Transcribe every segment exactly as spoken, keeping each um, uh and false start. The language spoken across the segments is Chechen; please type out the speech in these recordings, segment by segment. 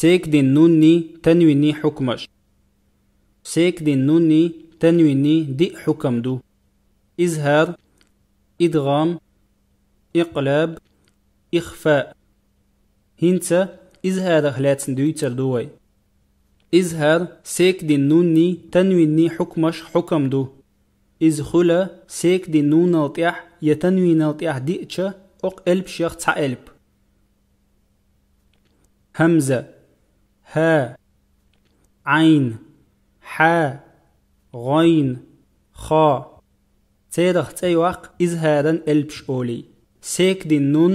Секдин нунни танвинни хьукмаш. Секдин нунни танвинни диъ хьукам ду. ИзхӀар, идгӀам, икълаб, ихфаъ. ХӀинца изхӀарах лаьцна дуьйцар ду вай. ИзхӀар секдин нунни танвинни хьукмаш хьукам ду. Иза хуьла секдин нунал тӀехь я танвинал тӀехь диъча, окх элпашех цхьа элп. ХӀамза, хӀа, Ӏайн, хьа, гӀайн, ха. Церах цӀе йоаккх изхӀаран элпаш олий. Секдин нун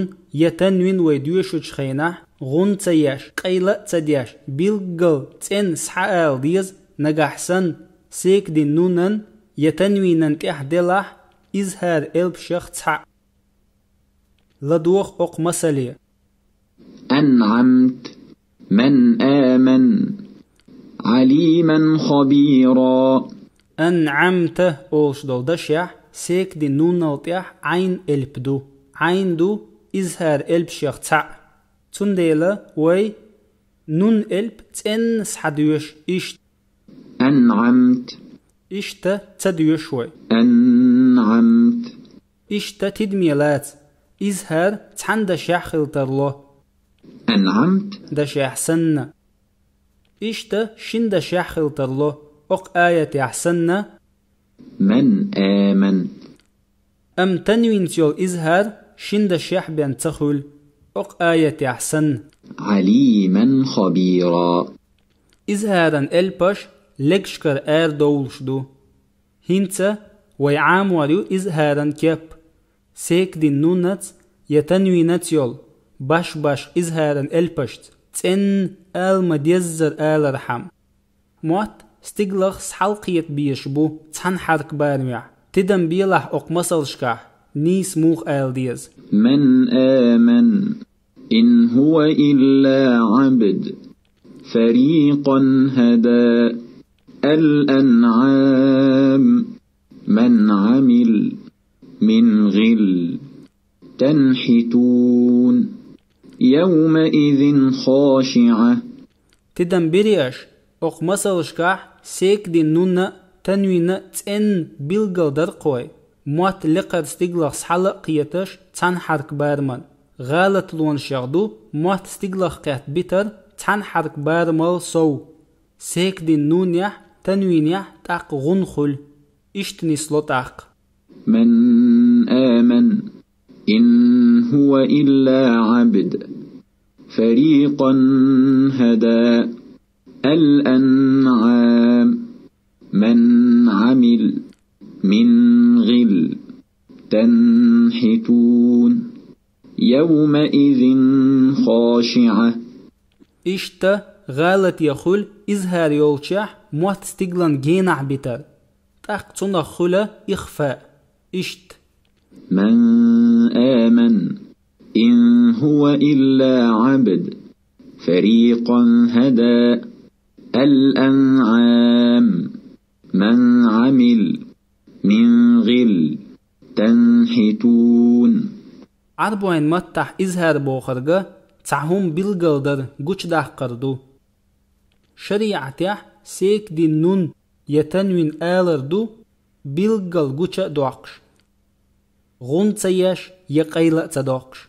я танвин вай доьшучу хенахь гӀун ца еш, къайла а ца деш, билггал цӀенна схьаала деза, нагахь санна секдин нунан я танвинан тӀехь делахь изхӀар элпашех цхьаъ. ЛадогӀа окх масале. أنعمت، من آمن، عليما خبيرا. أنعمت олуш долу дашехь секдин нунал тӀехь Ӏайн элп ду. Ӏайн ду изхӀар элпашех цхьаъ. Цундела вай нун элп цӀенна схьадоьшу иштта. أنعمت. Иштта ца доьшу вай. أنعمت. Иштта тидаме лаца. ИзхӀар цхьана дашехь хила тарло. أنعمت. Дашехь санна. Иштта шина дашехь хила тарло. Окх аятехь санна. من آمن. Амма танвинца йолу изхӀар шина дашехь бен ца хуьлу. Окх аятехь санна. عليما خبيرا. ИзхӀаран элпаш легашкара арадовлуш ду. ХӀинца вай Ӏамор ю изхӀаран кеп. Секдин нунаца я танвинаца йолу баш-баш изхӀаран элпашца, цӀенна ала ма-деззара алархьама. Мотт стигалах схьалакхета безаш бу цхьана хьарка барамехь. Тидам белахь окх масалшкахь, нийса муха ала деза. من آمن، إن هو إلا عبد، فريقا هدى، الأنعام، من عمل، من غل، تنحتون، يومئذ خاشعة. Тидам бирий аша, окх масалшкахь секдин нунна а, танвинна а цӀенна билггал даркхой, мотт лекхара стигалах схьала а кхеташ цхьана хьарка бараман. ГӀалатлонашех ду мотт стигалах кхетта битар цхьана хьарка барамал сов. Секдин нунехь, танвинехь тӀаккха гӀун хуьлу. Иштта нисло тӀаккха. من آمن، إن هو إلا عبد، فريقا هدى، الأنعام، من عمل، من غل، تنحتون، يومئذ خاشعة. Иштта гӀалате хуьлу изхӀар йолчехь мотт стигалан генахь битар. ТӀаккха цунах хуьлу ихфаъ. Иштта. من آمن، إن هو إلا عبد، فريقا هدى، الأنعام، من عمل، من غل، تنحتون، Ӏарбойн маттахь изхӀар бохург цхьа хӀума билгалдар, гучудаккхар ду. ШариӀатехь секдин нун я танвин алар ду, билггал гуча а доккхуш, гӀун ца еш я къайла а ца доккхуш.